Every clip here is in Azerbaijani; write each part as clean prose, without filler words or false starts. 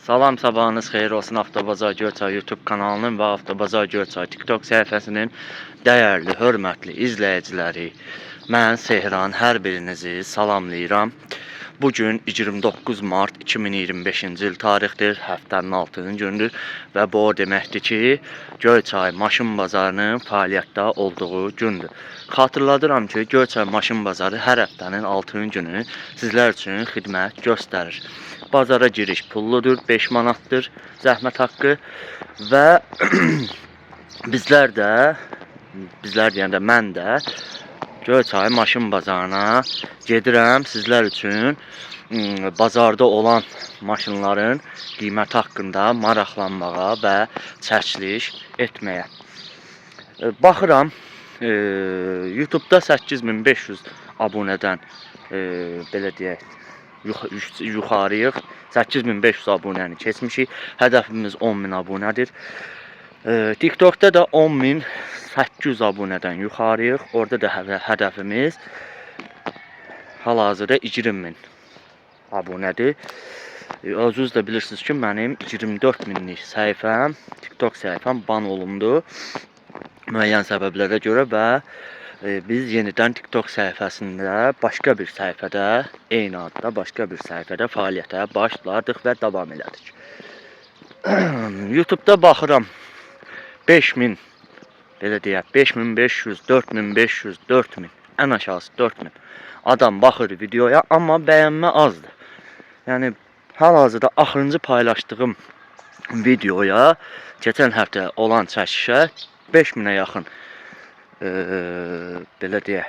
Salam, sabahınız xeyir olsun Avtobazar Göyçay YouTube kanalının və Avtobazar Göyçay TikTok səhifəsinin dəyərli, hörmətli izləyiciləri. Mən Sehran hər birinizi salamlayıram. Bugün 29 mart 2025-ci il tarixdir, həftənin 6-cı gündür və bu o deməkdir ki, Göyçay Maşın Bazarının fəaliyyətdə olduğu gündür. Xatırladıram ki, Göyçay Maşın Bazarı hər həftənin 6-cı günü sizlər üçün xidmət göstərir. Bazara giriş pulludur, 5 manatdır zəhmət haqqı və bizlər də, bizlər deyəndə mən də Göyçay Maşın Bazarına gedirəm sizlər üçün bazarda olan maşınların qiyməti haqqında maraqlanmağa və çəkiliş etməyə. Baxıram, YouTube'da 8500 abunədən belə deyək, yuxarıyıq. 8500 abunəni keçmişik. Hədəfimiz 10.000 abunədir. TikTokda da 10.800 abunədən yuxarıyıq. Orada da hədəfimiz hal-hazırda 20.000 abunədir. Özünüz də bilirsiniz ki, mənim 24 minlik səhifəm, TikTok səhifəm ban olundu müəyyən səbəblərə görə və biz yenidən TikTok səhifəsində başqa bir səhifədə, eyni adda başqa bir səhifədə fəaliyyətə başladıq və davam elədik. YouTube'da baxıram 5000, belə deyək, 5500, 4500, 4000, ən aşağısı 4000 adam baxır videoya, amma bəyənmə azdır. Yəni hal-hazırda axırıncı paylaşdığım videoya, keçən həftə olan çəkilişə 5000-ə yaxın belə deyək,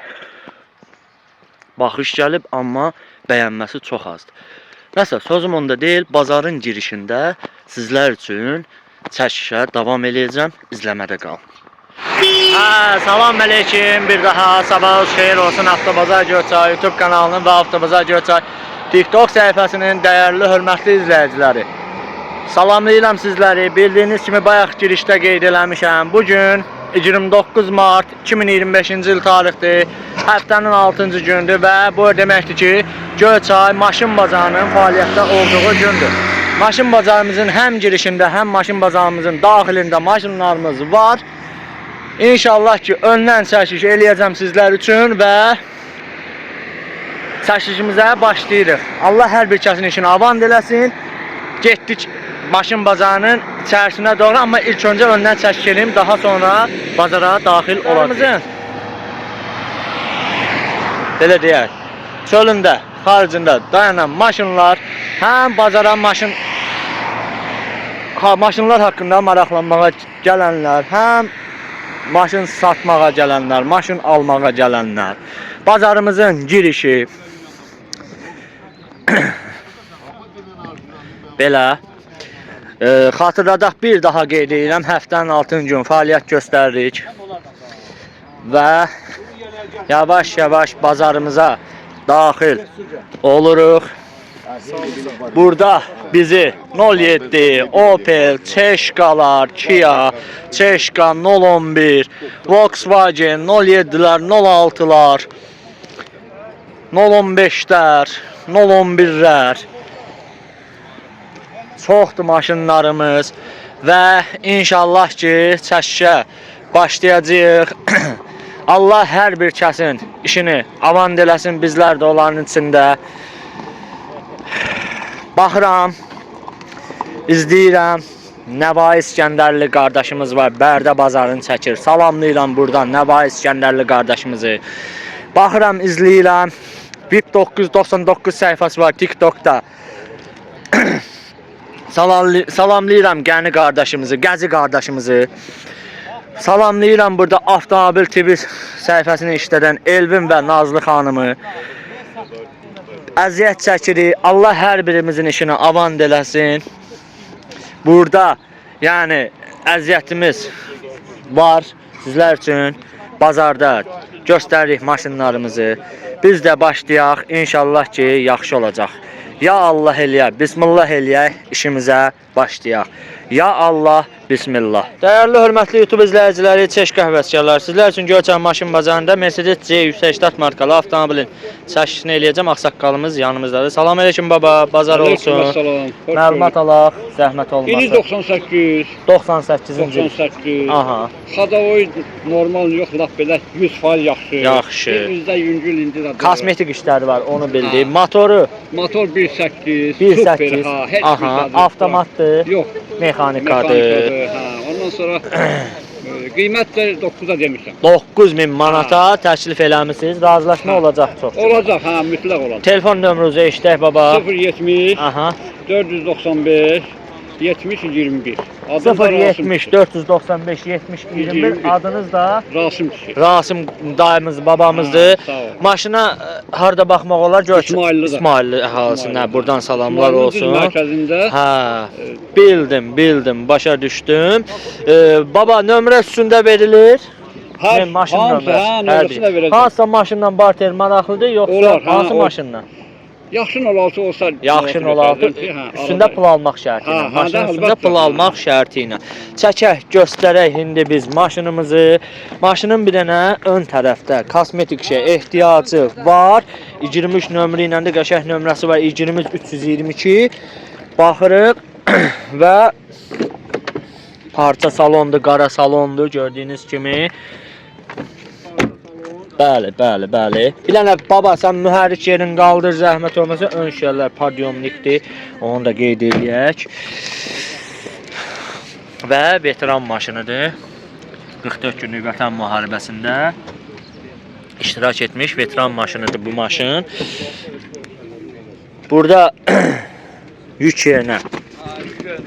baxış gəlib, amma bəyənməsi çox azdır. Nəsə, sözüm onda deyil, bazarın girişində sizlər üçün çəkilişə davam eləyəcəm, izləmədə qalın. Hə, salam əleykum, bir daha sabahınız xeyir olsun Avtobazar Göyçay YouTube kanalının və Avtobazar Göyçay TikTok səhifəsinin dəyərli, hörmətli izləyiciləri. Salamlayıram sizləri. Bildiyiniz kimi bayaq girişdə qeyd eləmişəm. Bugün 29 mart 2025-ci il tarixdir. Həftənin 6-cı gündür və bu deməkdir ki, Göyçay Maşın Bazarının fəaliyyətdə olduğu gündür. Maşın bazarımızın həm girişində, həm maşın bazarımızın daxilində maşınlarımız var. İnşallah ki, öndən çəkiş eləyəcəm sizlər üçün və çəkilişimizə başlayırıq. Allah hər bir kəsin işini avant eləsin. Getdik maşın bazarının içərisinə doğru, amma ilk öncə öndən çəkilim, daha sonra bazara daxil olacağıq. Belə deyək, çölündə, xaricində dayanan maşınlar, həm bazara maşın ha, maşınlar haqqında maraqlanmağa gələnlər, həm maşın satmağa gələnlər, maşın almağa gələnlər. Bazarımızın girişi belə. Xatırladaq, bir daha qeyd edirəm, həftənin 6-cı gün fəaliyyət göstəririk və yavaş-yavaş bazarımıza daxil oluruq. Burada bizi 07, Opel, Çeşkalar, Kia, Çeşka 011, Volkswagen 07'lər, 06'lar, 015'lər, 011'lər. Çoxdur maşınlarımız və inşallah ki, çəkişə başlayacağıq. Allah hər bir kəsin işini avant eləsin, bizlər də onların içində. Baxıram, izləyirəm. Nəvai İskəndərli qardaşımız var, Bərdə bazarını çəkir. Salamlayıram buradan Nəvai İskəndərli qardaşımızı. Baxıram, izləyirəm. VIP 999 səhifəsi var TikTokda. Salamlayıram Qəni qardaşımızı, Qəzi qardaşımızı. Salamlayıram burada Avtomobil TV səhifəsini işlədən Elvin və Nazlı xanımı. Əziyyət çəkirik. Allah hər birimizin işini avant eləsin. Burada yəni əziyyətimiz var sizlər üçün. Bazarda göstəririk maşınlarımızı. Biz də başlayaq. İnşallah ki, yaxşı olacaq. Ya Allah eləyək, Bismillah eləyək, işimizə başlayaq. Ya Allah, Bismillah. Dəyərli, hörmətli YouTube izləyiciləri, Çeşka həvəskarlar, sizlər üçün Göyçay Maşın Bazarında Mercedes C180 markalı avtomobilin çəkilişini eləyəcəm. Ağsaqqalımız yanımızdadır. Salam aleyküm baba, bazar olsun. Salam. Məlumat alaq. Zəhmət olmasa. İli 98, 98-ci il. 98. Aha. Xadavoy normal yox, lap belə 100% yaxşı. Yaxşı. Bir üzdə yüngül indi də. Kosmetik işləri var, onu bildik. Ha. Motoru Motor 1.8, super 1.8. ha, heç bir Aha, zadı yox. avtomatdır. Yox, Mexanikadır. mexanikadır. Ha, ondan sonra qiymət də 9-a demişəm. 9000 manata təklif eləmisiniz. Razılaşma Ha. olacaq çox. Olacaq, ha, mütləq olacaq. Telefon nömrənizi eşidək baba. 070 Aha. 495 70 21. Adım da Rasim 070 kişi. 495 70 21 21. adınız da Rasim kişi. Rasim dayımız, babamızdır. Ha, sağ ol. Maşına harda baxmaq olar? Gör İsmayıllıda. İsmayıllı əhalisinə İsmayıllıda. buradan salamlar İsmayıllı düz olsun. Mərkəzində. Hə, bildim, bildim, başa düşdüm. Baba nömrə üstündə verilir. Hər, Nə, maşın hamısı, nömrəsi. hə, Hər nömrəsini də biri. verəcəm. Hansısa maşından barter maraqlıdır, yoxsa Olar, hə, hansı o- maşından? Yaxşın 16 olsa. Yaxşın 16 hə, üstündə arada. pul almaq şərti ilə. Hə, hə, Maşının də, üstündə əlbəttə. pul almaq şərti ilə. Çəkək, göstərək indi biz maşınımızı. Maşının bir dənə ön tərəfdə kosmetik şeyə ehtiyacı var. 23 nömrə ilə də qəşəng nömrəsi var. 23 322. Baxırıq və parça salondur, qara salondur gördüyünüz kimi. Bəli, bəli, bəli. Bir dənə baba sən mühərrik yerini qaldır, zəhmət olmasa ön şüşələr podyomnikdir. Onu da qeyd eləyək. Və veteran maşınıdır. 44 günlük Vətən müharibəsində iştirak etmiş veteran maşınıdır bu maşın. Burada yük yerinə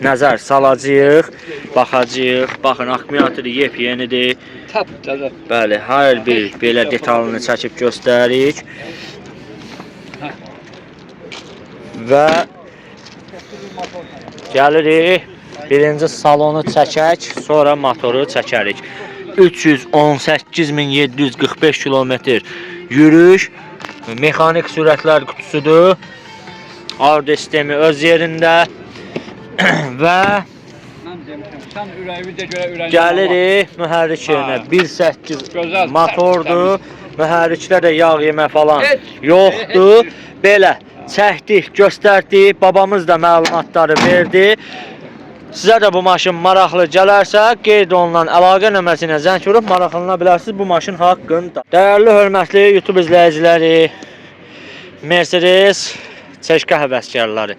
nəzər salacağıq, baxacağıq. Baxın, akkumulyatoru yepyenidir. Təptəzə. Bəli, hər bir belə detalını çəkib göstəririk. Və gəlirik. Birinci salonu çəkək, sonra motoru çəkərik. 318.745 kilometr yürüyüş, mexanik sürətlər qutusudur. Audio sistemi öz yerində və Mən demişəm, sən ürəyimi də görə ürəyini. Gəlirik mühərrik yerinə. Ha. 1.8 Gözəl, motordur. Mühərrikdə də yağ yemə falan Heç, yoxdur. heç. Belə çəkdik, göstərdik. Babamız da məlumatları verdi. Sizə də bu maşın maraqlı gələrsə, qeyd olunan əlaqə nömrəsi ilə zəng vurub maraqlana bilərsiniz bu maşın haqqında. Dəyərli, hörmətli YouTube izləyiciləri, Mercedes çəşkə həvəskarları.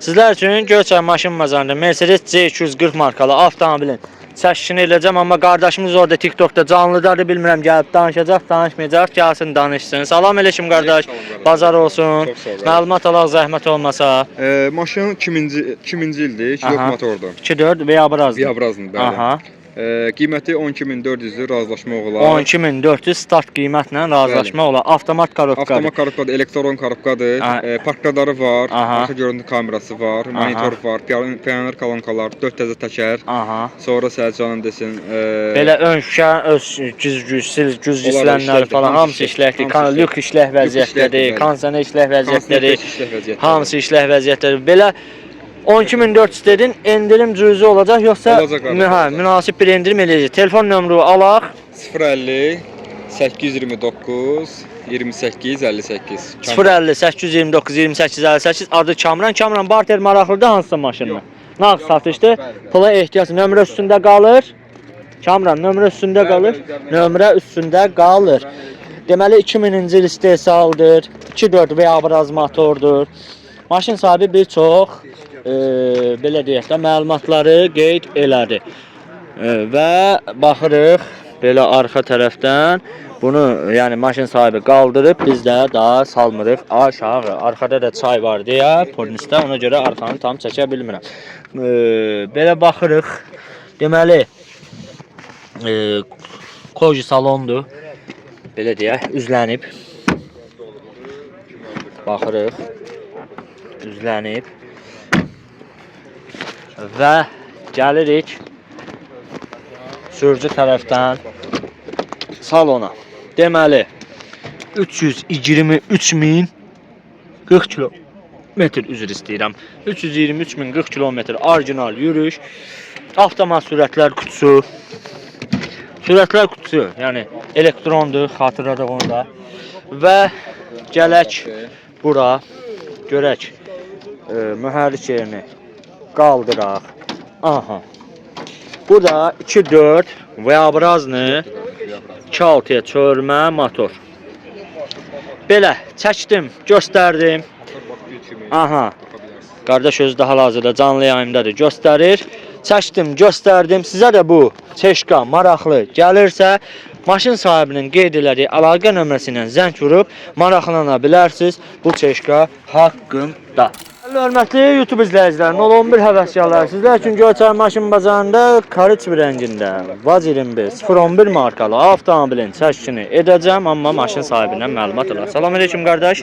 Sizlər üçün Göyçay maşın bazarında Mercedes C240 markalı avtomobilin çəkişini eləyəcəm, amma qardaşımız orada TikTokda canlıdadır, bilmirəm gəlib danışacaq, danışmayacaq, gəlsin danışsın. Salam eləşim qardaş, Salam qardaş. bazar olsun. Çox sağ ol qardaş. Məlumat alaq zəhmət olmasa. Maşın 2000-ci 2000-ci ildir, 2.4 Aha. motordur. 2.4 V-abrazdır. Viabrazdır, bəli. Aha. Qiyməti 12400-dür, razılaşma olar. 12400 start qiymətlə razılaşma olar. Avtomat korobkadır. Avtomat korobkadır, elektron korobkadır. Aha. Park radarı var, Aha. arxa görüntü kamerası var, monitor var, pioner kolonkalar, 4 təzə təkər. Aha. Sonra Səlcanım desin, Belə ön şüşə, öz güzgüsü, güzgüsülənləri işləkdir, falan hamısı hamısı işləkdir, işləkdir. hamısı Lük işlək vəziyyətdədir, işləkdir, bəli. kondisioner işlək vəziyyətdədir. işlək vəziyyətdədir. Hamısı işlək vəziyyətdədir. Belə 12400 dedin, endirim cüzi olacaq yoxsa Olacaq qardaş, hə, olacaq. münasib bir endirim eləyəcək. Telefon nömrü alaq. 050 829 28 58. 050 829 28 58 adı Kamran. Kamran barter maraqlıdır hansısa maşınla? Yox. Nağd Yox, satışdır. bəli, bəli. Pula ehtiyac nömrə üstündə qalır. Kamran nömrə üstündə Bəli, qalır. bəli, bəli. Nömrə üstündə qalır. Deməli 2000-ci il istehsaldır. 2.4 V-abraz motordur. Maşın sahibi bir çox belə deyək də məlumatları qeyd elədi. Və baxırıq belə arxa tərəfdən bunu, yəni maşın sahibi qaldırıb, biz də daha salmırıq aşağı. Arxada da çay var deyə polisdə ona görə arxanı tam çəkə bilmirəm. Belə baxırıq. Deməli koji salondur. Belə deyək, üzlənib. Baxırıq. Üzlənib. Və gəlirik sürücü tərəfdən salona. Deməli 323 040 kilometr, üzr istəyirəm. 323 040 kilometr orijinal yürüyüş. Avtomat sürətlər qutusu. Sürətlər qutusu, yəni elektrondur, xatırladaq onu da. Və gələk bura görək mühərrik yerini qaldıraq. Aha. Bu da 2.4 V-obrazlı 2.6-ya çörmə motor. Belə çəkdim, göstərdim. Aha. Qardaş özü də hal-hazırda canlı yayımdadır, göstərir. Çəkdim, göstərdim. Sizə də bu çeşka maraqlı gəlirsə, maşın sahibinin qeyd elədiyi əlaqə nömrəsi ilə zəng vurub maraqlana bilərsiniz bu çeşka haqqında. Hörmətli YouTube izləyicilər, 011 həvəskarlar, sizlər üçün Göyçay maşın bazarında kariç rəngində VAZ 21 011 markalı avtomobilin çəkişini edəcəm, amma maşın sahibindən məlumat alaq. Salam əleykum qardaş.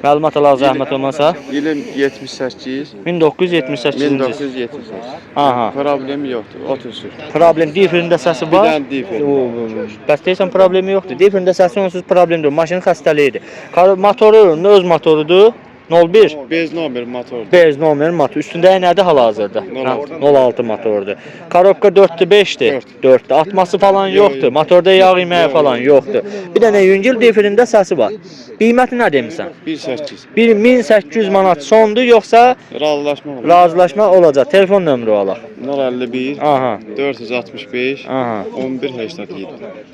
Məlumat alaq zəhmət olmasa. İlim 78, 1978-ci. 1978. Aha. Problem yoxdur, otursun. Problem diferində səsi Bir var. dənə difer. Bəs deyirsən problemi yoxdur. Diferində səsi onsuz problemdir. Maşının xəstəliyidir. Motoru öz motorudur. 01 Bez nomer motordur. Bez nomer motor. Üstündə nədir hal-hazırda? 06. 06 motordur. Korobka 4-dür, 5-dir. 4. 4-dür. Atması falan Yox, yoxdur. yox. Motorda yağ yeməyi Yox, falan yoxdur. Bir dənə yüngül diferində səsi var. Qiyməti nə demisən? 1.8. 1800 manat sondur yoxsa Razılaşma olur. razılaşma olacaq? Telefon nömrü alaq. 051 Aha. 465 Aha. 11 87.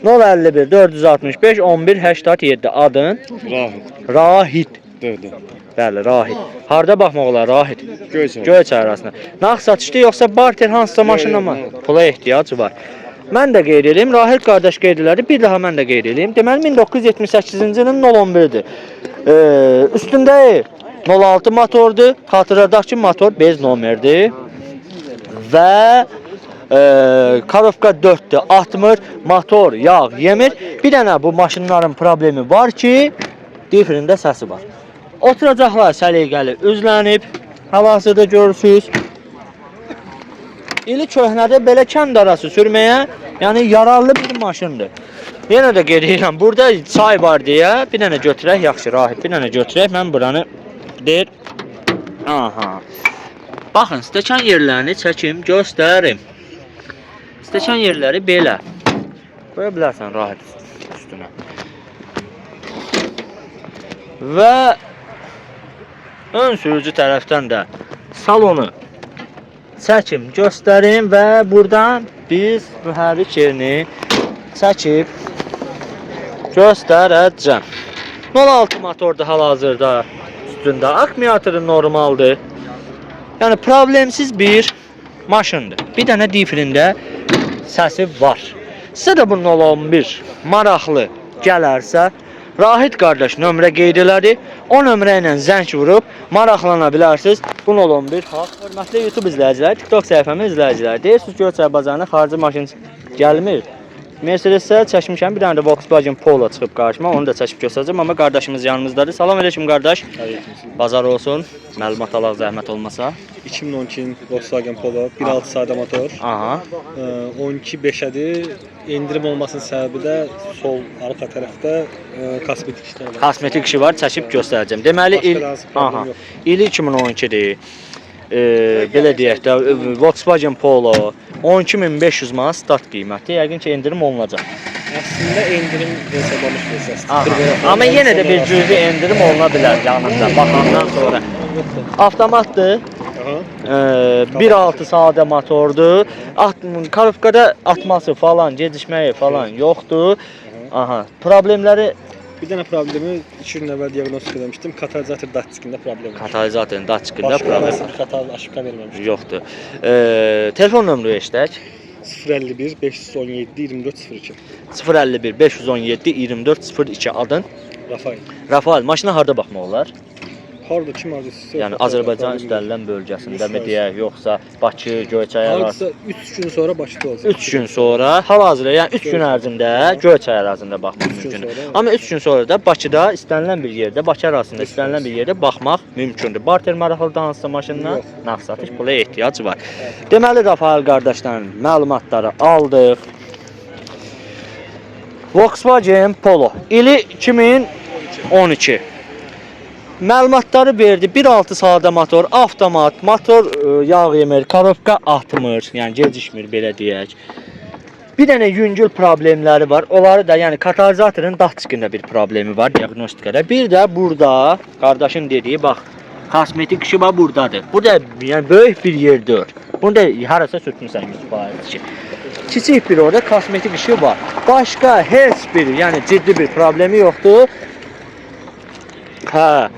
051 465 11 87 adın Rahit. Rahid. Dördü. Bəli, Rahid. Harda baxmaq olar Rahid? Göyçay. Göyçay arasında. Nağd satışda yoxsa barter hansısa maşına mı? Pula ehtiyac var. Mən də qeyd eləyim, Rahil qardaş qeyd elədi, bir daha mən də qeyd eləyim. Deməli 1978-ci ilin 011-dir. Üstündə 06 motordur. Xatırladaq ki, motor bez nomerdir. Və karovka 4-dür, atmır, motor yağ yemir. Bir dənə bu maşınların problemi var ki, diferində səsi var. Oturacaqlar səliqəli üzlənib, hal-hazırda görürsünüz. İli köhnədə belə kənd arası sürməyə, yəni yararlı bir maşındır. Yenə də qeyd edirəm, burada çay var deyə bir dənə götürək, yaxşı Rahib, bir dənə götürək, mən buranı deyir. Aha. Baxın, stəkan yerlərini çəkim, göstərim. Stəkan yerləri belə. Qoya bilərsən Rahib üstünə. Və ön sürücü tərəfdən də salonu çəkim, göstərim və buradan biz mühərrik yerini çəkib göstərəcəm. 06 motordur hal-hazırda üstündə. Akkumulatoru normaldır. Yəni problemsiz bir maşındır. Bir dənə diferində səsi var. Sizə də bu 011 maraqlı gələrsə, Rahid qardaş nömrə qeyd elədi. O nömrə ilə zəng vurub maraqlana bilərsiniz. Bu 011 haqq. Hörmətli YouTube izləyicilər, TikTok səhifəmin izləyiciləri, deyirsiniz Göyçay bazarına xarici maşın gəlmir. Mercedes-ə çəkmişəm, bir dənə də Volkswagen Polo çıxıb qarşıma, onu da çəkib göstərəcəm, amma qardaşımız yanımızdadır. Salam əleykum qardaş. Bazar olsun. Məlumat alaq zəhmət olmasa. 2012-nin Volkswagen Polo 1.6 sadə motor. Aha. 12.5-ədir. Endirim olmasının səbəbi də sol arxa tərəfdə kosmetik işlər var. Kosmetik işi var, çəkib göstərəcəm. Deməli Başqa il da hansı problem aha, yox. ili 2012-dir. Belə deyək də Volkswagen Polo 12500 manat start qiyməti. Yəqin ki endirim olunacaq. Əslində endirim hesablamış versiyası. Aha. Amma yenə də bir cüzi endirim oluna bilər yanında baxandan sonra. Avtomatdır. Aha. 1.6 sadə motordur. Karovkada atması falan, gecikməyi falan yoxdur. Aha. Problemləri Bir dənə problemi 2 gün əvvəl diaqnostika etmişdim. Katalizator datçikində problem var. katalizatorun datçikində Başqa problem hansı bir xəta aşikar verməmişdim. yoxdur. Telefon nömrəyi eşidək. 051 517 24 02. 051 517 24 02 adın. Rafael. Rafael, maşına harda baxmaq olar? Harda kim harda istəyirsə. Yəni Azərbaycan istənilən bölgəsindəmi deyək, yoxsa Bakı, Göyçay ərazisi? Hardasa 3 gün sonra Bakıda olacaq. 3 gün sonra, hal-hazırda, yəni 3 gün ərzində Göyçay ərazisində baxmaq Üç gün mümkündür. sonra, Amma 3 gün sonra da Bakıda istənilən bir yerdə, Bakı ərazisində istənilən bir yerdə baxmaq mümkündür. Barter maraqlı hansısa maşından Yox. nağd satış pula ehtiyac var. Deməli Rafael qardaşdan məlumatları aldıq. Volkswagen Polo ili 2012. Məlumatları verdi. 1.6 sadə motor, avtomat, motor yağ yemir, karovka atmır, yəni gecikmir belə deyək. Bir dənə yüngül problemləri var. Onları da, yəni katalizatorun datçikində bir problemi var diaqnostikada. Bir də burada qardaşın dediyi bax, Kosmetik işi var buradadır. Burada yəni böyük bir yerdir. Bunu da harasa sürtmüsən 100% ki. Kiçik bir orada kosmetik işi var. Başqa heç bir, yəni ciddi bir problemi yoxdur. Hə.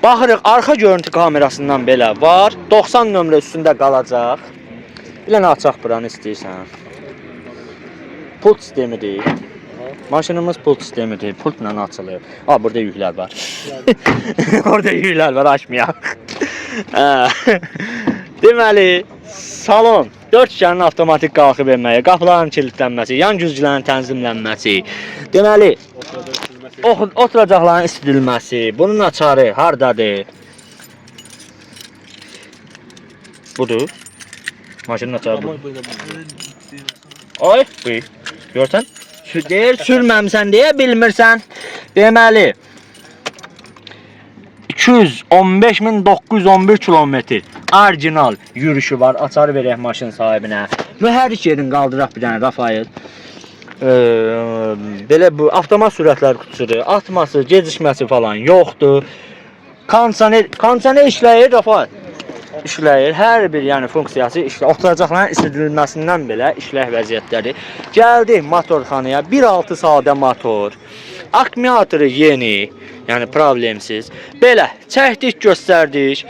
Baxırıq arxa görüntü kamerasından belə var. 90 nömrə üstündə qalacaq. Bir dənə açaq buranı istəyirsən. Pult sistemidir. Maşınımız pult sistemidir. Pultla açılır. A, burada yüklər var. Orada yüklər var, açmayaq. Hə. Deməli, salon 4 şüşənin avtomatik qalxıb enməyi, qapıların kilidlənməsi, yan güzgülərin tənzimlənməsi. Deməli, oturacaqların isitdilməsi, bunun açarı hardadır? Budur. Maşının açarı budur. Ay, buyur. Görsən? Deyir, sürməmsən deyə bilmirsən. Deməli, 215.911 kilometr orijinal yürüyüşü var. Açarı verək maşın sahibinə. Mühərrik yerini qaldıraq bir dənə Rafael. Belə bu avtomat sürətlər qutusudur. Atması, gecikməsi falan yoxdur. Kondisioner işləyir Rafael. İşləyir. Hər bir yəni funksiyası işləyir. Oturacaqların isitdilməsindən belə işlək vəziyyətdədir. Gəldik motorxanaya. 1.6 sadə motor. Akkumulatoru yeni, yəni problemsiz. Belə çəkdik, göstərdik.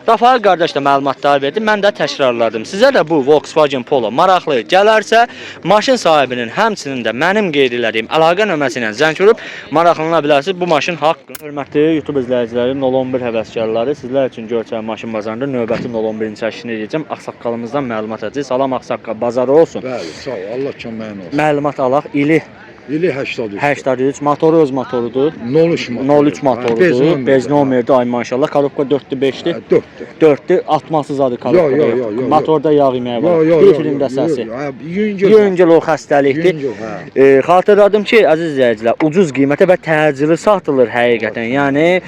Rafael qardaş da məlumatlar verdi, mən də təkrarladım. Sizə də bu Volkswagen Polo maraqlı gələrsə, maşın sahibinin həmçinin də mənim qeyd elədiyim əlaqə nömrəsi ilə zəng vurub maraqlana bilərsiniz bu maşın haqqında. Hörmətli YouTube izləyiciləri, 011 həvəskarları, sizlər üçün Göyçay maşın bazarında növbəti 011-in çəkilişini edəcəm. Ağsaqqalımızdan məlumat alacağıq. Salam ağsaqqal, bazarı olsun. Bəli, sağ ol. Allah köməyin olsun. Məlumat alaq. İli İli 83. 83, motoru öz motorudur. 03 motoru. 03 motorudur. Bez nomerdir, ay maşallah. Korobka 4-dür, 5-dir. 4-dür. 4-dür, atmasız adı korobkada. Yo, yo, yo, yo, Motorda yağ yeməyi var. Yo, yo, Bir yo, filmdə yo, səsi. yo, hə, Yüngül. Yüngül o xəstəlikdir. Yüngül, hə. Xatırladım ki, əziz izləyicilər, ucuz qiymətə və təcili satılır həqiqətən. Yəni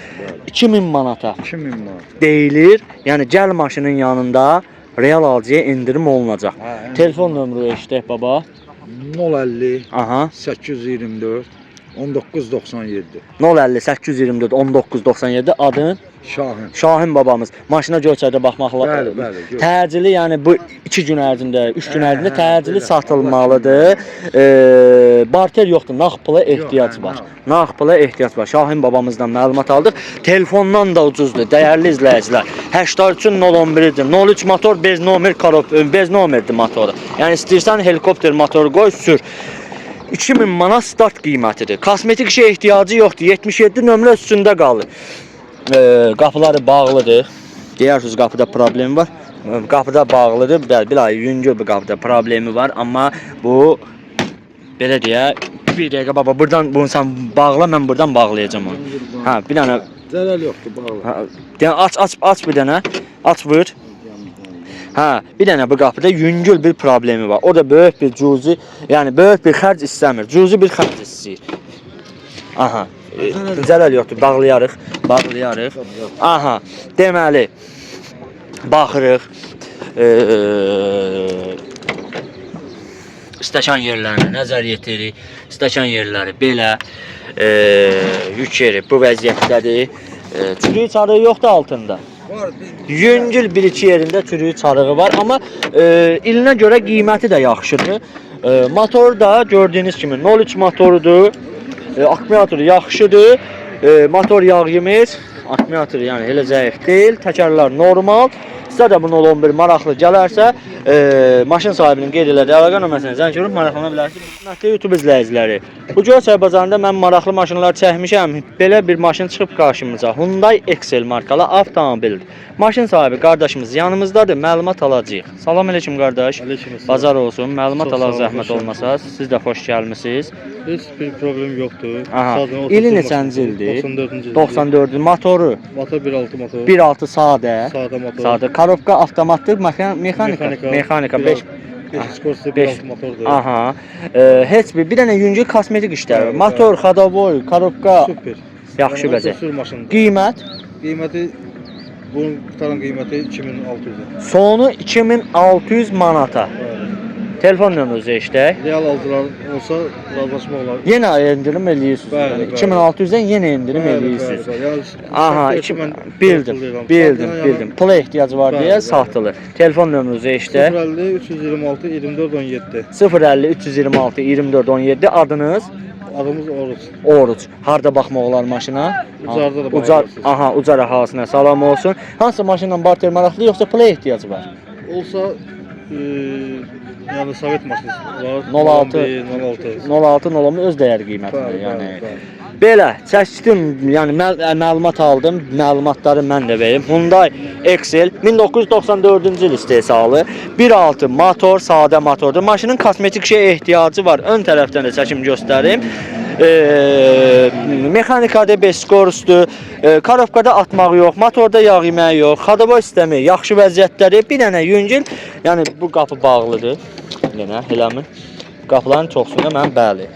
2000 manata 2000 manat. deyilir. Yəni gəl maşının yanında real alıcıya endirim olunacaq. Hə, endirim. Telefon nömrəsi eşidək baba. 050 Aha. 824 1997. 050 824 1997 adın Şahin. Şahin babamız. Maşına Göyçayda baxmaqla. Bəli, bəli, Göyçay. Təcili, yəni bu 2 gün ərzində, 3 gün Hə, ərzində hə, təcili belə. satılmalıdır. Barter yoxdur, nağd pula ehtiyac hə, var. nağd. Nağd pula ehtiyac var. Şahin babamızdan məlumat aldıq. Telefondan da ucuzdur, dəyərli izləyicilər. 83-ün 011-dir. 03 motor, bez nomer karob, bez nomerdir motoru. Yəni istəyirsən helikopter motoru qoy, sür. 2000 manat start qiymətidir. Kosmetik işə ehtiyacı yoxdur. 77 nömrə üstündə qalır. Qapıları bağlıdır. Deyirsiniz qapıda problem var. Qapıda bağlıdır. Bəli, bir ay yüngül bir qapıda problemi var, amma bu belə deyə bir dəqiqə baba burdan bunu sən bağla, mən burdan bağlayacağam onu. Hə, bir dənə Zərər yoxdur, bağla. hə, deyən aç aç aç bir dənə. Aç buyur. Hə, bir dənə bu qapıda yüngül bir problemi var. O da böyük bir cüzi, yəni böyük bir xərc istəmir. Cüzi bir xərc istəyir. Aha. Zərər yoxdur. Bağlayarıq, bağlayarıq. Aha. Deməli baxırıq. Stəkan yerlərinə nəzər yetirik. Stəkan yerləri belə yük yeri bu vəziyyətdədir. Çürüyü çarığı yoxdur altında. Var bir Yüngül bir iki yerində çürüyü çarığı var, amma ilinə görə qiyməti də yaxşıdır. Motor da gördüyünüz kimi 03 motorudur. Akkumulatoru yaxşıdır. Motor yağ yemir. Akkumulatoru yəni elə zəif deyil. Təkərlər normal. Sizə də bu 011 maraqlı gələrsə, maşın sahibinin qeyd elədiyi əlaqə nömrəsinə zəng vurub maraqlana bilərsiniz. Hörmətli YouTube izləyiciləri, bu Göyçay bazarında mən maraqlı maşınlar çəkmişəm. Belə bir maşın çıxıb qarşımıza. Hyundai Excel markalı avtomobildir. Maşın sahibi qardaşımız yanımızdadır. Məlumat alacağıq. Salam əleykum qardaş. Aleyküm Bazar olsun. Məlumat Çox sağ alaq olun, zəhmət xoş olmasa. Siz də xoş gəlmisiniz. Heç bir problem yoxdur. Aha. Sadəcə oturduğum İli maşın. neçənci ildir? 94-cü ildir. 94 motoru Motor 1.6 motor. 1.6 sadə. Sadə motor. Sadə. Korobka avtomatdır, mexanika. Mexanika. Mexanika 5 5 skorsu Beş. 1.6 motordur. Aha. Heç bir dənə yüngül kosmetik işləri var. Bəli, Motor, xadavoy, korobka Super. yaxşı Yəni, vəziyyət. Sür maşındır. Qiymət Qiyməti bunun qutaran qiyməti 2600. sonu 2600 manata. Bəli. Telefon nömrənizi eşidək. Real alıcılar olsa razılaşmaq olar. Yenə endirim eləyirsiniz. Bəli, Yəni bəli. 2600-dən yenə endirim Bəli, eləyirsiniz. bəli, bəli. Yəni, Aha, şəxsiyyəti iki, mən bildim, pullayıram. bildim, Satına bildim. Pula ehtiyacı var Bəli, deyə bəli. satılır. Telefon nömrənizi eşidək. 050 326 24 17. 050 326 24 17 adınız Adımız Oruç. Oruç. Harda baxmaq olar maşına? Ucarda da baxa Ucar, bilərsiniz. aha, Ucar əhalisinə salam olsun. Hansı maşınla barter maraqlı yoxsa pula ehtiyacı var? Olsa yəni Sovet maşını olar. 06. 06. 06 0 öz dəyər qiymətidir, Bəli, yəni. bəli, bəli. Belə çəkdim, yəni məlumat aldım, məlumatları mən də verim. Hyundai Excel 1994-cü il istehsalı, 1.6 motor, sadə motordur. Maşının kosmetik şeyə ehtiyacı var. Ön tərəfdən də çəkim göstərim. Mexanikada 5 skorusdur. Karovkada atmağı yox, motorda yağ yeməyi yox, xadaboy sistemi yaxşı vəziyyətdədir. Bir dənə yüngül, yəni bu qapı bağlıdır. Yenə eləmi? Qapıların çoxsunda mən bəli.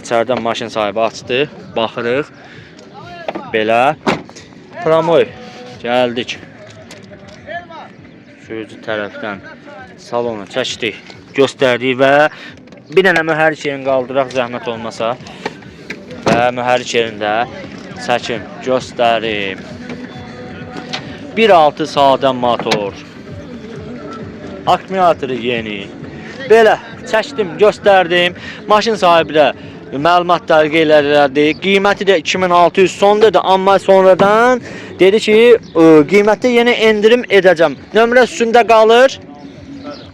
İçəridən maşın sahibi açdı. Baxırıq. Belə. Pramoy. Gəldik. Sürücü tərəfdən salonu çəkdik, göstərdik və bir dənə mühərrik yerini qaldıraq zəhmət olmasa. Və mühərrik yerində çəkim, göstərim. 1.6 sadə motor. Akkumulatoru yeni. Belə çəkdim, göstərdim. Maşın sahibi də məlumatları qeyd elədi. Qiyməti də 2600 son dedi, amma sonradan dedi ki, qiymətdə yenə endirim edəcəm. Nömrə üstündə qalır.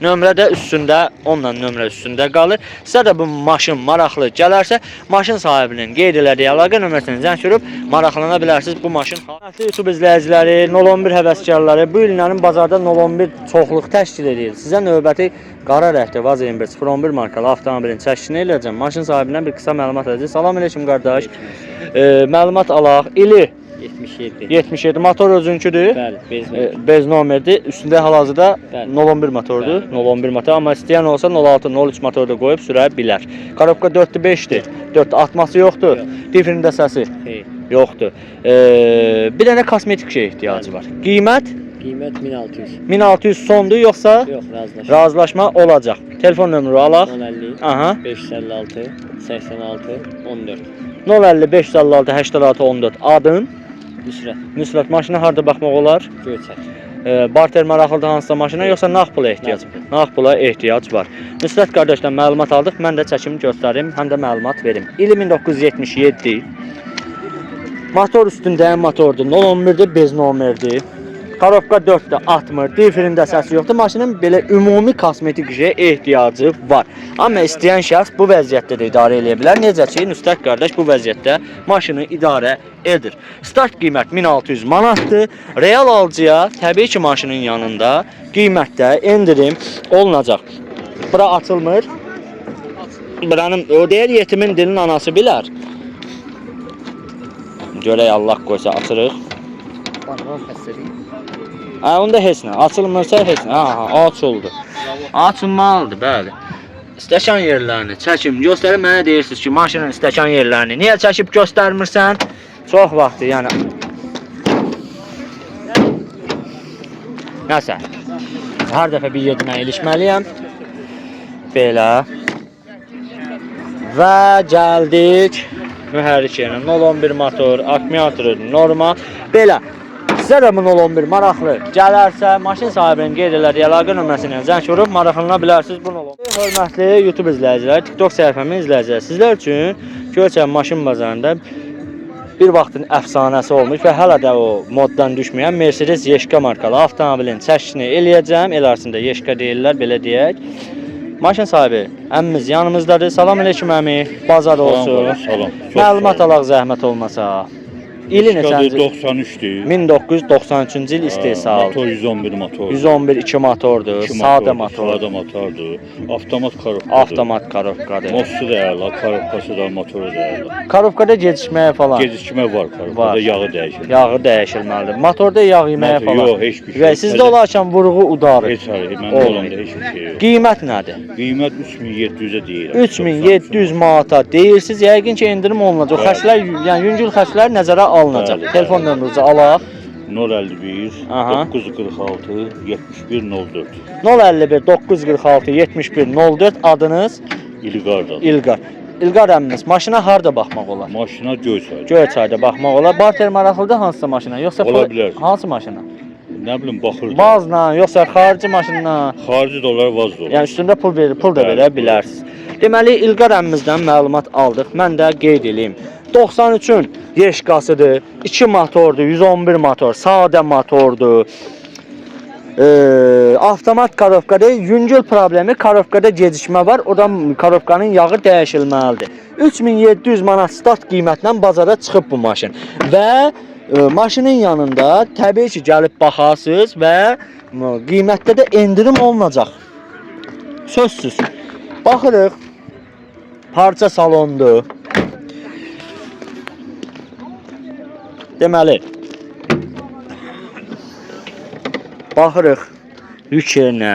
Nömrə də üstündə, onunla nömrə üstündə qalır. Sizə də bu maşın maraqlı gələrsə, maşın sahibinin qeyd elədiyi əlaqə nömrəsini zəng vurub maraqlana bilərsiniz bu maşın. Hörmətli YouTube izləyiciləri, 011 həvəskarları, bu illərin bazarda 011 çoxluq təşkil edir. Sizə növbəti qara rəngli Vaz 21 011 markalı avtomobilin çəkilişini eləyəcəm. Maşın sahibindən bir qısa məlumat alacağıq. Salam əleykum qardaş. Məlumat alaq. İli 77. 77 motor özünküdür. Bəli, bez Bez nomerdir. Üstündə hal-hazırda Bəli. 011 motordur. Bəli. 011 motor, amma istəyən olsa 06, 03 motor da qoyub sürə bilər. Korobka 4-dür, 5-dir. 4 atması yoxdur. Yox. Difrində səsi Xeyr. yoxdur. Bir dənə kosmetik şeyə ehtiyacı Bəli. var. Qiymət Qiymət 1600. 1600 sondur yoxsa Yox, razılaşma. razılaşma olacaq. Telefon nömrü alaq. 050 Aha. 556 86 14. 050 556 86 14 adın Nüsrət Nüsrət maşına harda baxmaq olar? Göyçay. Barter maraqlıdır hansısa maşına yoxsa nağd pula ehtiyac? Nağd pula ehtiyac var. Nüsrət qardaşdan məlumat aldıq. Mən də çəkim göstərim, həm də məlumat verim. İli 1977. Motor üstündə motordur. 011-dir, bez nomerdir. Korobka 4-dür, atmır. Difrində səsi yoxdur. Maşının belə ümumi kosmetik işə ehtiyacı var. Amma istəyən şəxs bu vəziyyətdə də idarə eləyə bilər. Necə ki, Nüsrət qardaş bu vəziyyətdə maşını idarə edir. Start qiymət 1600 manatdır. Real alıcıya təbii ki, maşının yanında qiymətdə endirim olunacaq. Bura açılmır. Buranın o deyir yetimin dilin anası bilər. Görək Allah qoysa açırıq. Ha, onda heç nə. Açılmırsa heç nə. Aha, açıldı. Açılmalıdır, bəli. Stəkan yerlərini çəkim, göstərim. Mənə deyirsiniz ki, maşının stəkan yerlərini niyə çəkib göstərmirsən? Çox vaxtı, yəni. Nəsə. Hər dəfə bir yerdə mən ilişməliyəm. Belə. Və gəldik mühərrik yerinə. 011 motor, akkumulatoru normal. Belə. Sizə də bu 011 maraqlı gələrsə, maşın sahibinin qeyd elədiyi əlaqə nömrəsinə zəng vurub maraqlana bilərsiniz bu 011. Hörmətli YouTube izləyicilər, TikTok səhifəmin izləyiciləri, sizlər üçün Göyçay maşın bazarında bir vaxtın əfsanəsi olmuş və hələ də o moddan düşməyən Mercedes Yeşka markalı avtomobilin çəkilişini eləyəcəm. El arasında Yeşka deyirlər, belə deyək. Maşın sahibi əmimiz yanımızdadır. Salam əleykum əmi. Bazar olsun. Salam. Məlumat alaq zəhmət olmasa. İli neçənci? 93-dür. 1993-cü il istehsalı. Motor 111 motor. 111 2 motordur, İki sadə motordur, motor, Sadə motordur. Avtomat korobkadır. avtomat korobkadır. Mostu da əla, korobkası da, motoru da əla. Korobkada gecikməyə falan Gecikmə var korobkada, Var. yağı dəyişir. yağı dəyişilməlidir. Motorda yağ yeməyə Motor- falan. Yox, heç bir şey. Və sizdə olarkən vurğu udarır. Heç hayır, məndə Olmuyor. olanda heç bir şey yox. Qiymət nədir? Qiymət 3700-ə deyirəm. 3700 manata deyirsiniz. Yəqin ki, endirim olunacaq. Bəli. Xərclər, yəni yüngül xərclər nəzərə alınacaq. Bəli, Telefon nömrənizi alaq. 051 Aha. 946 71 04. 051 946 71 04 adınız İlqardan. İlqar. İlqar əmmimiz, maşına harda baxmaq olar? Maşına Göyçay. Göyçayda baxmaq olar. Barter maraqlıdır hansısa maşına, yoxsa Ola bilər. Hansı maşına? Nə bilim baxırdım. Vazla, yoxsa xarici maşınla? Xarici dolar vaz dolar. Yəni üstündə pul verir, pul da Bəli, verə bilərsiniz. Deməli İlqar əmmimizdən məlumat aldıq. Mən də qeyd eləyim. 93-ün Yeşkasıdır, 2 motordur, 111 motor, sadə motordur. Avtomat karovkada yüngül problemi, karovkada gecikmə var. O da karovkanın yağı dəyişilməlidir. 3700 manat start qiymətlə bazara çıxıb bu maşın. Və maşının yanında təbii ki, gəlib baxarsınız və qiymətdə də endirim olunacaq. Sözsüz. Baxırıq. Parça salondur. Deməli, baxırıq yük yerinə.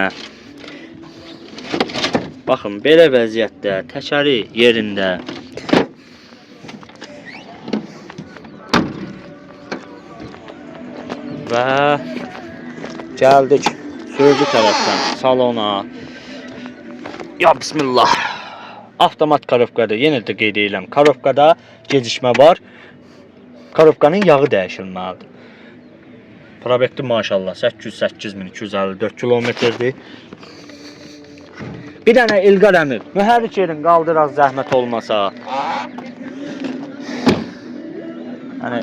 Baxın, belə vəziyyətdə, təkəri yerində. Və gəldik sürücü tərəfdən salona. Ya bismillah. Avtomat karovkada yenə də qeyd edirəm. Karovkada gecikmə var. Karovkanın yağı dəyişilməlidir. Probekti maşallah 808.254 kilometrdir. Bir dənə İlqar əmi, mühərrik yerin qaldıraq zəhmət olmasa. Yəni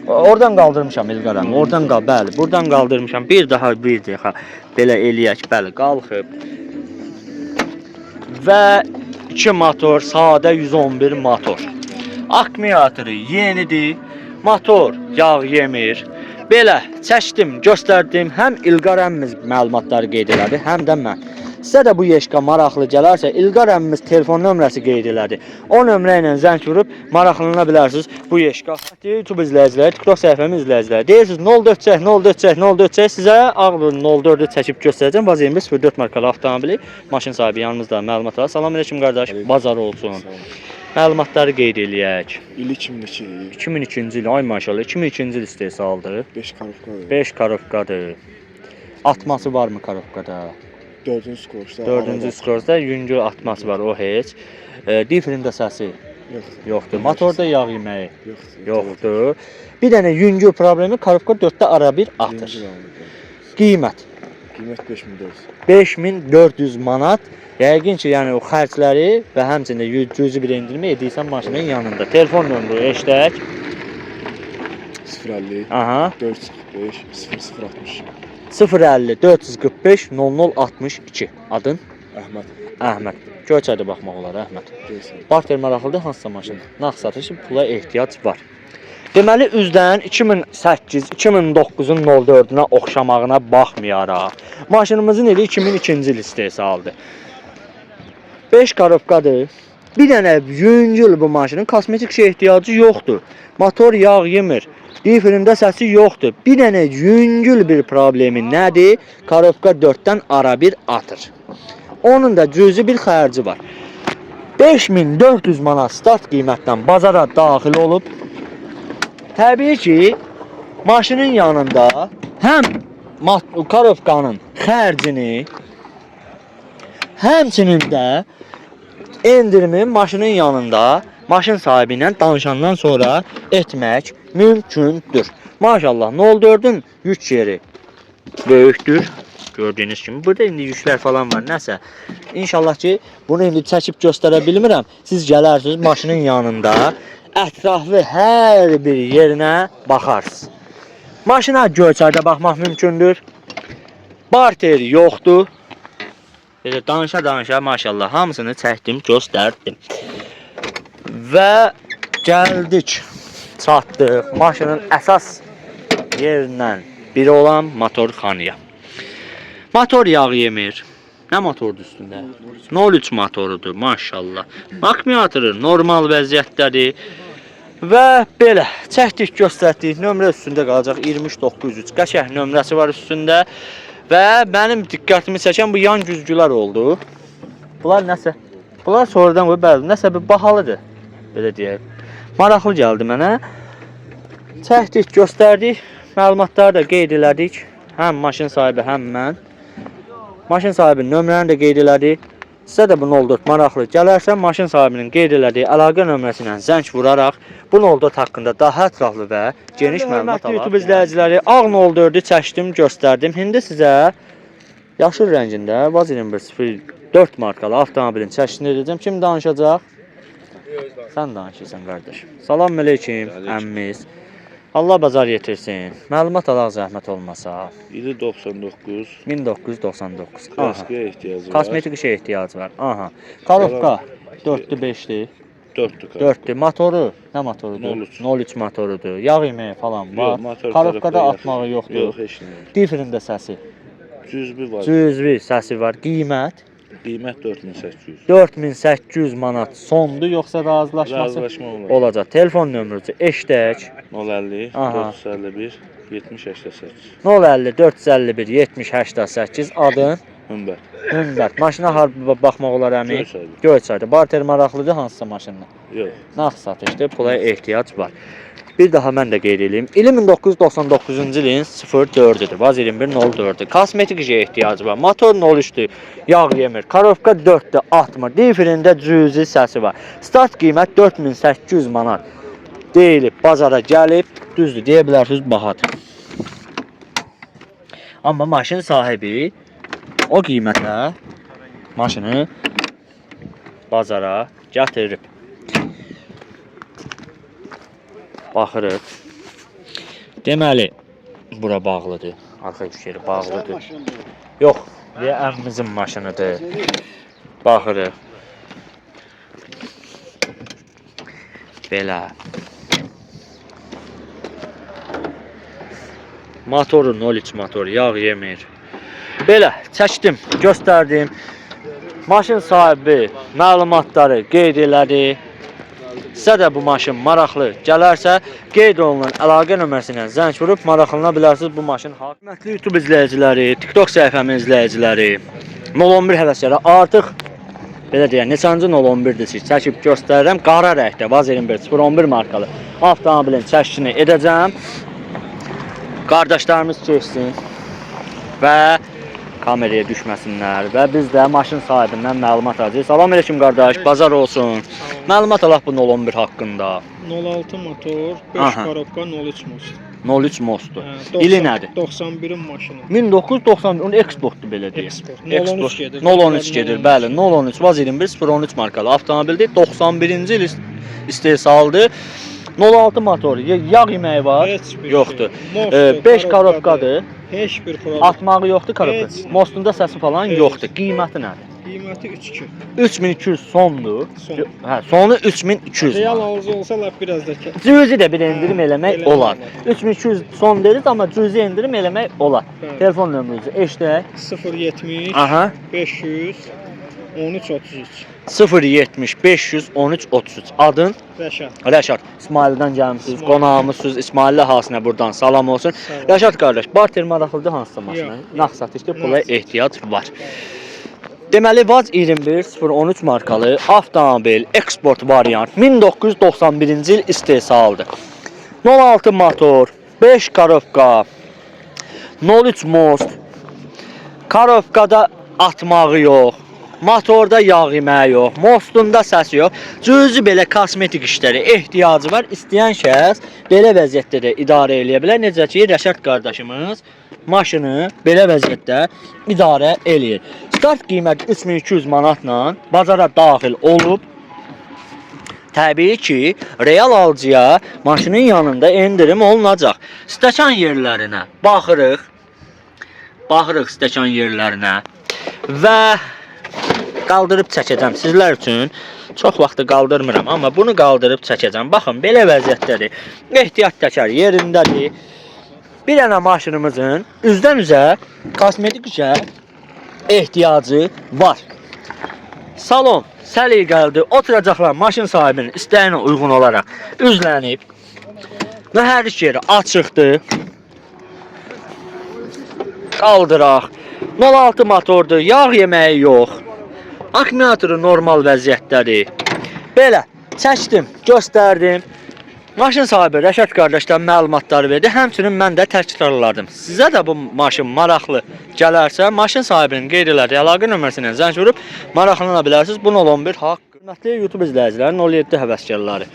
oradan qaldırmışam İlqar əmi. Oradan qal, bəli, buradan qaldırmışam. Bir daha bir dəfə belə eləyək, bəli, qalxıb. Və 2 motor, sadə 111 motor. Akkumulatoru yenidir. Motor yağ yemir. Belə çəkdim, göstərdim. Həm İlqar əmmimiz məlumatları qeyd elədi, həm də mən. Sizə də bu Yeşka maraqlı gələrsə, İlqar əmmimiz telefon nömrəsi qeyd elədi. O nömrə ilə zəng vurub maraqlana bilərsiniz bu Yeşka. YouTube izləyiciləri, TikTok səhifəmin izləyiciləri. Deyirsiniz 04 çək, 04 çək, 04 çək. Sizə ağlı 04-ü çəkib göstərəcəm. Vaz 2104 markalı avtomobili maşın sahibi yanımızda məlumat var. Salam əleykum qardaş. Bazar olsun. Məlumatları qeyd eləyək. İli 2002, 2002-ci il, ay maşallah, 2002-ci il istehsaldır. 5 karovka, 5 karovkadır. Atması varmı karovkada? 4-cü skorçda. 4-cü skorda yüngül atması var, o heç. Difrində səsi Yoxdur. yoxdur. Motorda yağ yeməyi Yoxdur. yoxdur. Bir dənə yüngül problemi karovka 4-də ara bir atır. Yüngül alınır. Qiymət Qiymət 5400. 5400 manat. Yəqin ki, yəni o xərcləri və həmçinin də cüzi bir endirmə edirsən maşının yanında. Telefon nömrəsi eşidək. 050 Aha. 445 0060. 050 445 0062. Adın? Əhməd Əhməd. Göyçayda baxmaq olar Əhməd. Göyçay. Barter maraqlıdır hansısa maşın. Nağd satışı pula ehtiyac var. Deməli üzdən 2008, 2009-un 04-ünə oxşamağına baxmayaraq, maşınımızın ili 2002-ci il istehsalıdır. 5 karovkadır. Bir dənə yüngül bu maşının kosmetik şey ehtiyacı yoxdur. Motor yağ yemir. Difrində səsi yoxdur. Bir dənə yüngül bir problemi nədir? Karovka 4-dən ara bir atır. Onun da cüzi bir xərci var. 5400 manat start qiymətdən bazara daxil olub. Təbii ki, maşının yanında həm karovkanın xərcini, həmçinin də endirimi maşının yanında maşın sahibi ilə danışandan sonra etmək mümkündür. Maşallah 04-ün yük yeri böyükdür. Gördüyünüz kimi burada indi yüklər falan var, nəsə. İnşallah ki, bunu indi çəkib göstərə bilmirəm. Siz gələrsiniz maşının yanında ətraflı hər bir yerinə baxarsınız. Maşına Göyçayda baxmaq mümkündür. Barter yoxdur. Belə danışa-danışa maşallah hamısını çəkdim, göstərdim. Və gəldik, çatdıq maşının əsas yerindən biri olan motorxanaya. Motor yağ yemir. Nə motordur üstündə? 0.3 motorudur maşallah. Akkumulatoru normal vəziyyətdədir. Və belə çəkdik, göstərdik. Nömrə üstündə qalacaq 23903. Qəşəng nömrəsi var üstündə. Və mənim diqqətimi çəkən bu yan güzgülər oldu. Bunlar nəsə? Bunlar sonradan qoyub, bəli, nəsə bir bahalıdır. Belə deyək. Maraqlı gəldi mənə. Çəkdik, göstərdik. Məlumatları da qeyd elədik. Həm maşın sahibi, həm mən. Maşın sahibinin nömrəni də qeyd elədik. Sizə də bu 04 maraqlı gələrsə, maşın sahibinin qeyd elədiyi əlaqə nömrəsi ilə zəng vuraraq bu 04 haqqında daha ətraflı və geniş məlumat ala. YouTube izləyiciləri, ağ 04-ü çəkdim, göstərdim. İndi sizə yaşıl rəngində Vaz 2104 markalı avtomobilin çəkisini edəcəm. Kim danışacaq? Sən danışırsan qardaş. Salam əleykum əmmiz. Allah bazar yetirsin. Məlumat alaq zəhmət olmasa. İli 99, 1999. Aha. kraskaya ehtiyacı var. Kosmetik işə ehtiyacı var. Aha. Karovka 4-dür, 5-dir. 4-dür. 4-dür. Motoru nə motorudur? 03. 03 motorudur. Yağ yeməyi falan var. Yox, motor Karovkada tərəfdə atmağı yoxdur. Yox, heç nə yox. Differin də səsi. Cüzbi var. Cüzvi səsi var. Qiymət Qiymət 4800. 4800 manat sondur, yoxsa razılaşması Razılaşma olar. olacaq. Telefon nömrəsi eşdək. 050 Aha. 451 70 88. 050 451 70 88 adın Hümbət. Hümbət. Maşına har baxmaq olar əmi? Göyçayda. Göyçayda. Barter maraqlıdır hansısa maşından? Yox. Nağd satışdır, pula ehtiyac var. Bir daha mən də qeyd eləyim. İli 1999-cu ilin 04-üdür. Vaz 21.04-dür. Kosmetik işə ehtiyacı var. Motor 03-dür. Yağ yemir. Karovka 4-dür, atmır. Diferində cüzi səsi var. Start qiymət 4800 manat deyilib, bazara gəlib. Düzdür, deyə bilərsiniz bahadır. Amma maşın sahibi o qiymətə maşını bazara gətirib. Baxırıq. Deməli, bura bağlıdır. Arxa iş yeri bağlıdır. Yox, deyə əmmimizin maşınıdır. Baxırıq. Belə. Motoru 03 motor, yağ yemir. Belə çəkdim, göstərdim. Maşın sahibi məlumatları qeyd elədi. Sizə də bu maşın maraqlı gələrsə, qeyd olunan əlaqə nömrəsi ilə zəng vurub maraqlana bilərsiniz bu maşın. Hörmətli YouTube izləyiciləri, TikTok səhifəmin izləyiciləri, 011 həvəskarı artıq belə deyək, neçənci 011-dir ki, çəkib göstərirəm. Qara rəngdə Vaz 21 011 markalı avtomobilin çəkişini edəcəm. Qardaşlarımız keçsin və kameraya düşməsinlər və biz də maşın sahibindən məlumat alacağıq. Salam əleykum qardaş, bazar olsun. Məlumat alaq bu 011 haqqında. 06 motor, 5 Aha. korobka, 03 most. 03 Mostdur. Hə, İli nədir? 91-in maşını. 1990, onun eksportdur belə deyək. Eksport. 013 gedir. 013 gedir, bəli. 013 Vaz 21 013 markalı avtomobildir. 91-ci il istehsalıdır. 06 motor, yağ yeməyi var? Heç bir Yoxdur. Şey. Mostdur, 5 korobkadır. Heç bir problem. Atmağı yoxdur korobka. Heç. Mostunda səsi falan Heç. yoxdur. Qiyməti nədir? Qiyməti 3.2. 3200 sondur. Son. Hə, sonu 3200. Real manat. alıcı olsa lap biraz da Cüzi də bir endirim Hə, eləmək eləmək olar. olar. 3200 son dediniz, amma cüzi endirim eləmək olar. Bəli. Telefon nömrənizi eşidək. 070 Aha. 500 13 33. 070 513 33. Adın Rəşad. Rəşad. İsmaildən gəlmisiniz, İsmail. qonağımızsınız. İsmailli hasinə burdan salam olsun. Sağ ol. Rəşad qardaş, barter maraqlıdır hansısa maşına? Yox. Nağd satışdır, pula Nağd satış. ehtiyac var. Deməli Vaz 21 013 markalı avtomobil eksport variant 1991-ci il istehsalıdır. 06 motor, 5 karovka, 03 most. Karovkada atmağı yox, motorda yağ yeməyi yox, mostunda səsi yox. Cüzi belə kosmetik işlərə ehtiyacı var. İstəyən şəxs belə vəziyyətdə də idarə eləyə bilər. Necə ki, Rəşad qardaşımız maşını belə vəziyyətdə idarə eləyir. Start qiyməti 3200 manatla bazara daxil olub. Təbii ki, real alıcıya maşının yanında endirim olunacaq. Stəkan yerlərinə baxırıq. Baxırıq stəkan yerlərinə və qaldırıb çəkəcəm sizlər üçün. Çox vaxtı qaldırmıram, amma bunu qaldırıb çəkəcəm. Baxın, belə vəziyyətdədir. Ehtiyat təkər yerindədir. Bir dənə maşınımızın üzdən üzə kosmetik işə ehtiyacı var. Salon səliqəlidir. Oturacaqlar maşın sahibinin istəyinə uyğun olaraq üzlənib. Mühərrik yeri açıqdır. Qaldıraq. 06 motordur, yağ yeməyi yox. Akkumulatoru normal vəziyyətdədir. Belə çəkdim, göstərdim. Maşın sahibi Rəşad qardaşdan məlumatları verdi. Həmçinin mən də təkrarladım. Sizə də bu maşın maraqlı gələrsə, maşın sahibinin qeyd elədiyi əlaqə nömrəsinə zəng vurub maraqlana bilərsiniz. Bu 011 haqq. Hörmətli YouTube izləyiciləri, 07 həvəskarları.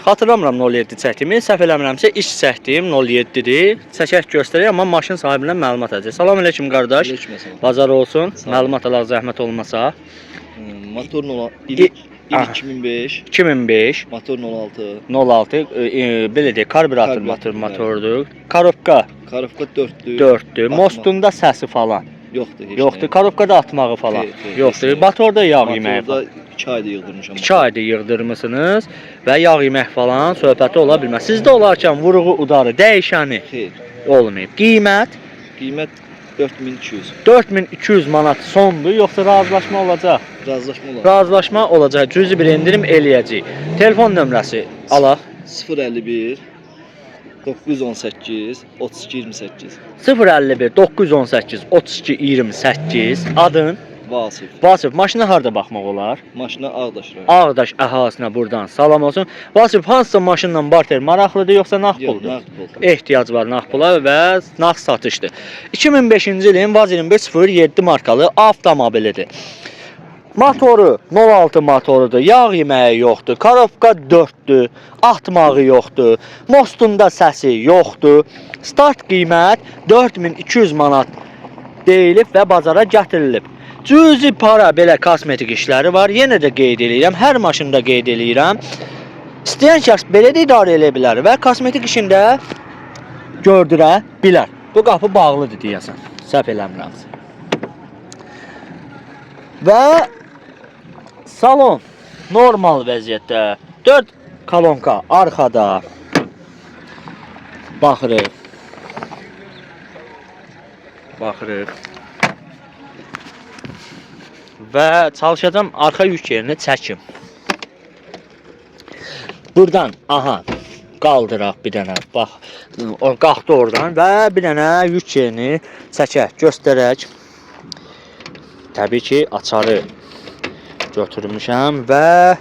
Xatırlamıram 07 çəkdiyimi, səhv eləmirəmsə iş çəkdiyim 07-dir. Çəkək göstərək, amma maşın sahibindən məlumat alacaq. Salam əleykum qardaş. Aleyküm Bazar olsun. Məlumat alaq zəhmət olmasa. Motor İl il 2005, 2005 motor 06, 06 belə deyək, karbürator motor Karbürator, motordur. Korobka Karofka 4-dür. 4-dür. Atma. Mostunda səsi falan Yoxdur heç yoxdur. nə. Korobkada atmağı falan Xeyr, xeyr, yoxdur. heç nə. Motorda yağ yeməyi falan. Motorda 2 ayda yığdırmışam. 2 ayda yığdırmısınız və yağ yemək falan söhbəti ola bilməz. Sizdə olarkən vuruğu, udarı, dəyişəni Xeyr. olmayıb. Qiymət Qiymət 4200. 4200 manat sondur, yoxsa razılaşma olacaq? Razılaşma olar. Razılaşma olacaq. Cüzi bir endirim eləyəcəyik. Telefon nömrəsi alaq. 051 918 32 28. 051 918 32 28 adın Vasif. Vasif, maşına harda baxmaq olar? Maşına Ağdaş rayonu. Ağdaş əhalisinə buradan salam olsun. Vasif, hansısa maşınla barter maraqlıdır yoxsa nağd Yox, puldur? nağd pul. Ehtiyac var nağd pula və nağd satışdır. 2005-ci ilin VAZ 2107 markalı avtomobilidir. Motoru 06 motorudur, yağ yeməyi yoxdur, korobka 4-dür, atmağı yoxdur, mostunda səsi yoxdur. Start qiymət 4200 manat deyilib və bazara gətirilib. Cüzi para belə kosmetik işləri var. Yenə də qeyd eləyirəm, hər maşında qeyd eləyirəm. İstəyən şəxs belə də idarə eləyə bilər və kosmetik işində gördürə bilər. Bu qapı bağlıdır deyəsən. Səhv eləmirəmsə. Və salon normal vəziyyətdə. 4 kolonka arxada. Baxırıq. Baxırıq. Və çalışacağam arxa yük yerini çəkim. Buradan, aha, qaldıraq bir dənə. Bax, o qalxdı oradan və bir dənə yük yerini çəkək, göstərək. Təbii ki, açarı götürmüşəm və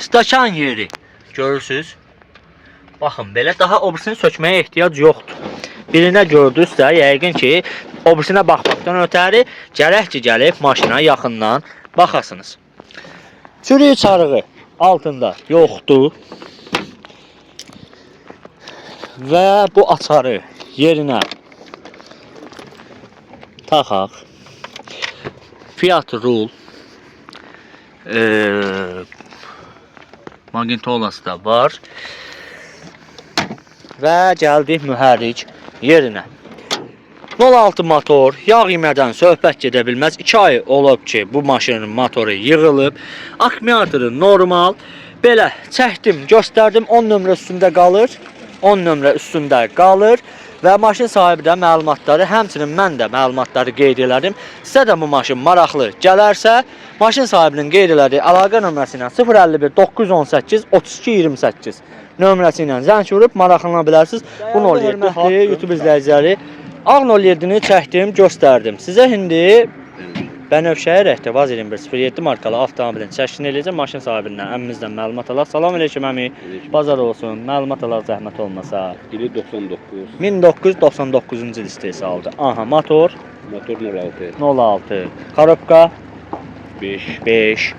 stəkan yeri görürsüz. Baxın, belə daha o birisini sökməyə ehtiyac yoxdur. Birinə gördünüzsə, yəqin ki, o birisinə baxmaqdan ötəri gərək ki, gəlib maşına yaxından baxasınız. Çürüyü çarığı altında yoxdur. Və bu açarı yerinə taxaq. Fiat Rule Magnitolası da var. Və gəldik mühərrik yerinə. 06 motor, yağ yemədən söhbət gedə bilməz. 2 ay olub ki, bu maşının motoru yığılıb. Akkumulatoru normal. Belə çəkdim, göstərdim, 10 nömrə üstündə qalır. 10 nömrə üstündə qalır və maşın sahibi də məlumatları, həmçinin mən də məlumatları qeyd elədim. Sizə də bu maşın maraqlı gələrsə, maşın sahibinin qeyd elədiyi əlaqə nömrəsi ilə 051 918 32 28 nömrəsi ilə zəng vurub maraqlana bilərsiniz. Bu 07 hörmətli YouTube izləyiciləri, Ağ 07-ni çəkdim, göstərdim. Sizə indi Bənövşəyi rəhdə VAZ 2107 markalı avtomobilin çəkisini eləyəcəm. Maşın sahibindən, əmmimizdən məlumat alaq. Salam əleykum əmi. Bazar olsun. Məlumat alaq zəhmət olmasa. İli 99, 1999-cu il istehsalıdır. Aha, motor motor 06, 06, korobka 5, 5.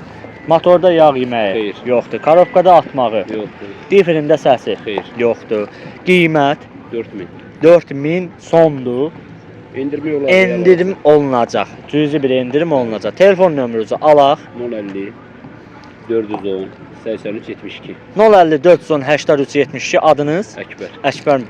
Motorda yağ yeməyi Xeyr. yoxdur. Korobkada atmağı, yoxdur, diferində səsi xeyr, yoxdur. Qiymət 4000. 4000 sondur. Endirmə olar. Endirim olunacaq. Cüzi bir endirim olunacaq. Telefon nömrənizi alaq. 050 410 83 72. 050 410 83 72 adınız? Əkbər. Əkbər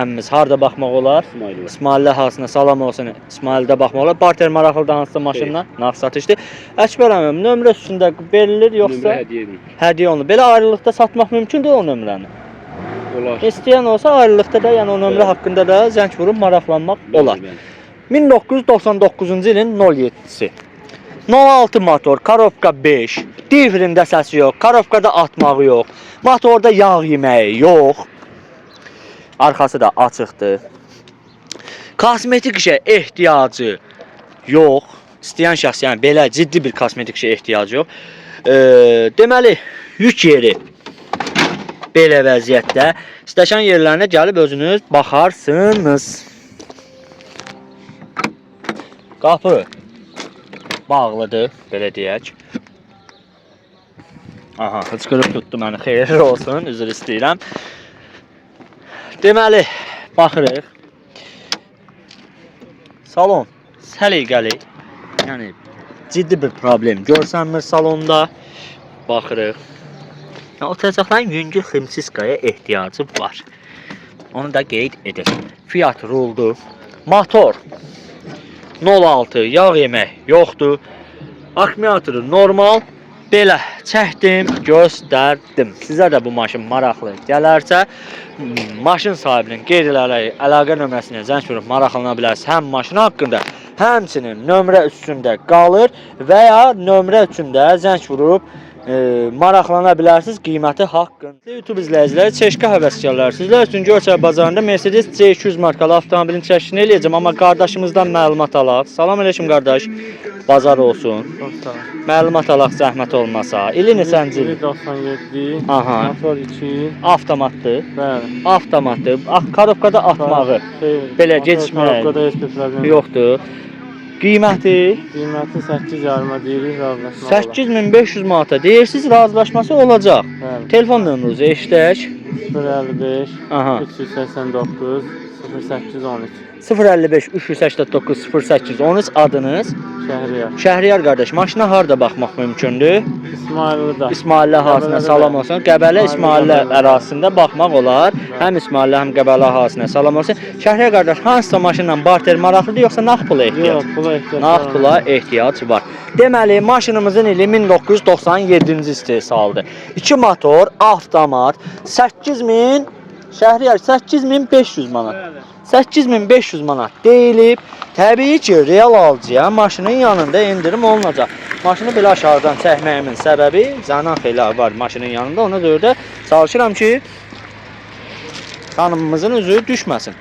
əmmimiz harda baxmaq olar? İsmailov. İsmaillə əhalisinə salam olsun. İsmaildə baxmaq olar. Barter maraqlıdır hansısa maşından nağd satışdır. Əkbər əmim, nömrə üstündə verilir yoxsa Nömrə hədiyyə edin. hədiyyə olunur? Belə ayrılıqda satmaq mümkündür o nömrəni. Olar. İstəyən olsa ayrılıqda da, yəni o nömrə Bəli. haqqında da zəng vurub maraqlanmaq olar. Bəli, bəli. 1999-cu ilin 07-si. 06 motor, korobka 5, diferində səsi yox, korobkada atmağı yox, motorda yağ yeməyi yox. Arxası da açıqdır. Kosmetik işə ehtiyacı yox. İstəyən şəxs, yəni belə ciddi bir kosmetik işə ehtiyacı yox. Deməli, yük yeri Belə vəziyyətdə. İstəşən yerlərinə gəlib özünüz baxarsınız. Qapı bağlıdır, belə deyək. Aha, hıçqırıq tutdu məni. Xeyir olsun, üzr istəyirəm. Deməli, baxırıq. Salon səliqəli. Yəni ciddi bir problem görsənmir salonda. Baxırıq. Yəni, oturacaqların yüngül ximsiskaya ehtiyacı var. Onu da qeyd edir. Fiat ruldur. Motor 06 yağ yemək yoxdur. Akkumulatoru normal. Belə çəkdim, göstərdim. Sizə də bu maşın maraqlı gələrsə, maşın sahibinin qeyd edərək əlaqə nömrəsinə zəng vurub maraqlana bilərsiniz. Həm maşın haqqında, həmçinin nömrə üstündə qalır və ya nömrə üçün də zəng vurub maraqlana bilərsiniz qiyməti haqqında. YouTube izləyiciləri, Çeşka həvəskarları, sizlər üçün Göyçay bazarında Mercedes C200 markalı avtomobilin çəkilişini eləyəcəm, amma qardaşımızdan məlumat alaq. Salam əleykum qardaş. Bazar olsun. Məlumat alaq zəhmət olmasa. İli neçənci il? 97, Aha. motor 2, Avtomatdır. bəli. Avtomatdır. Korobkada atmağı Xeyr, Belə motor gecikmə- korobkada heç bir problem yoxdur. Qiyməti Qiyməti 8,5 deyirik, razılaşma olar. 8500 manata deyirsiz, razılaşması olacaq. Bəli. Telefon nömrənizi eşidək. 055 Aha. 389 08 13 055 389 08 13 adınız Şəhriyar. Şəhriyar qardaş, maşına harda baxmaq mümkündür? İsmayıllıda. İsmailli əhalisinə Qəbələdə salam də. olsun. Qəbələ İsmailli Qəbələ. ərazisində baxmaq olar. Həm İsmailli, həm Qəbələ əhalisinə salam olsun. Şəhriyar qardaş, hansısa maşınla barter maraqlıdır yoxsa nağd pula ehtiyac? Yox, pula ehtiyac Nağd var. pula ehtiyac var. Deməli, maşınımızın ili 1997-ci istehsaldır. 2 motor, avtomat, 8000 Şəhriyar 8500 manat. 8500 manat deyilib. Təbii ki, real alıcıya maşının yanında endirim olunacaq. Maşını belə aşağıdan çəkməyimin səbəbi canan xeyli var maşının yanında. Ona görə də çalışıram ki, xanımımızın üzü düşməsin.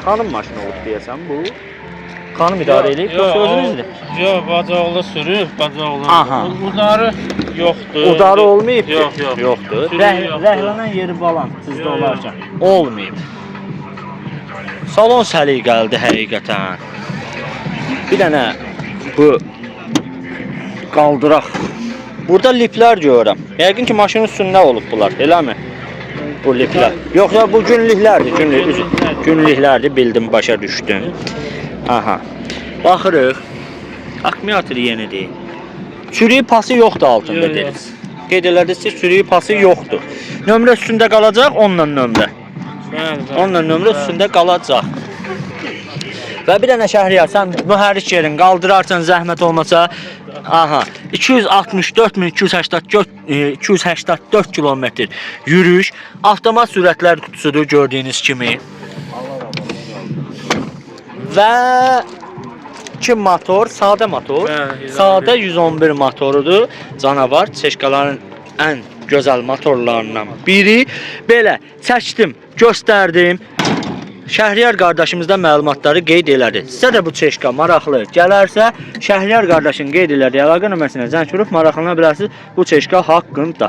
Xanım maşını olub deyəsən bu. Xanım idarə eləyib, yoxsa özünüzdür? Yox, bacıoğlu sürür, bacıoğlu. Aha. Udarı yoxdur. Udarı olmayıb ki? Yox, yox. Yoxdur. Sürüyü yoxdur. Rəhlənən yeri falan sizdə Yox, olarkən olmayıb. Salon səliqəlidir həqiqətən. Bir dənə bu qaldıraq. Burada liplər görürəm. Yəqin ki maşının üstündə olub bunlar, eləmi? Bu liplər. Yox, yox, bu günlüklərdir, günlük, üzr. Günlüklərdir, bildim, başa düşdüm. Aha. Baxırıq. Akkumulyator yenidir. Çürüyü pası yoxdur altında Yox, yox. dediniz. Qeyd elədiniz ki, çürüyü pası yoxdur. Nömrə üstündə qalacaq, onunla nömrə. Bəli, bəli. Onunla nömrə üstündə qalacaq. Və bir dənə Şəhriyar, sən mühərrik yerin qaldırarsan zəhmət olmasa. Aha, 264284 284 kilometr yürüyüş, avtomat sürətlər qutusudur gördüyünüz kimi. Və iki motor, sadə motor. Bəli, 111. Sadə 111 motorudur. Canavar çeşkaların ən gözəl motorlarından biri. Belə çəkdim, göstərdim. Şəhriyar qardaşımızdan məlumatları qeyd elədi. Sizə də bu çeşka maraqlı gələrsə, Şəhriyar qardaşın qeyd elədiyi əlaqə nömrəsinə zəng vurub maraqlana bilərsiniz bu çeşka haqqında.